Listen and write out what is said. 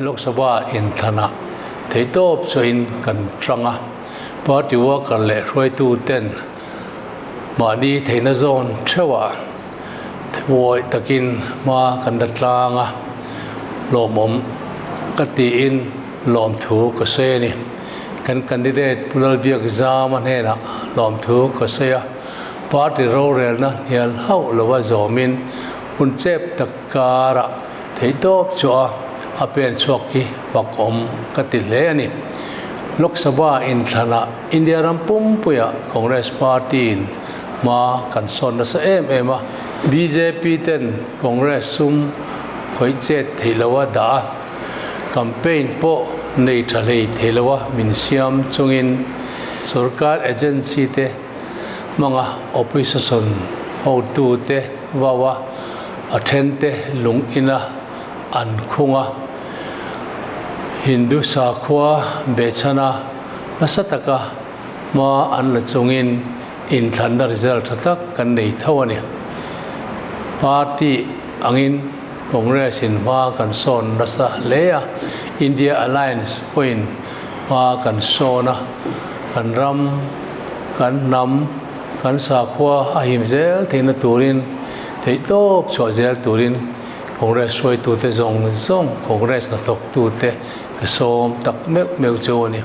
Lok Sabha inthlanah theihtawp chawhin kan tang a, party worker leh hruaitu ten mahni theihna zawn theuhah thuawih takin hma kan la tlang a, lawmawm ka tiin lawmthu ka sawi a ni. Kan candidate Pu Lalbiak Zama hnenah lawmthu ka sawi a, party rorelna hnial hauh lova zawmin hun chep tak karah theihtawp chhuah a pen chhuak hi fak awm ka ti hle a ni. Lok Sabha inthlanah India ram pumpuiah Congress party-in hma kan sawn nasa em em a, bjp ten Congress sum khawih chet theih loa dah a, campaign pawh nei tha hlei thei loa min siam chungin sorkar agency te hmanga opposition hotute vau a, a thente lung ina an khung a. Hindu sakhua behchhana nasa taka hma an la chungin inthlanna result tha tak kan nei tho a ni. Party angin Congress in hma kan sawn nasa hle a, India Alliance pawhin hma kan sawn a, kan ram, kan hnam, kan sakhua a him zel theihna turin theihtawp chhuah zel turin Congress hruaitute zawng zawng, Congress hnathawktute ka sawm tak meuh meuh chu a ni.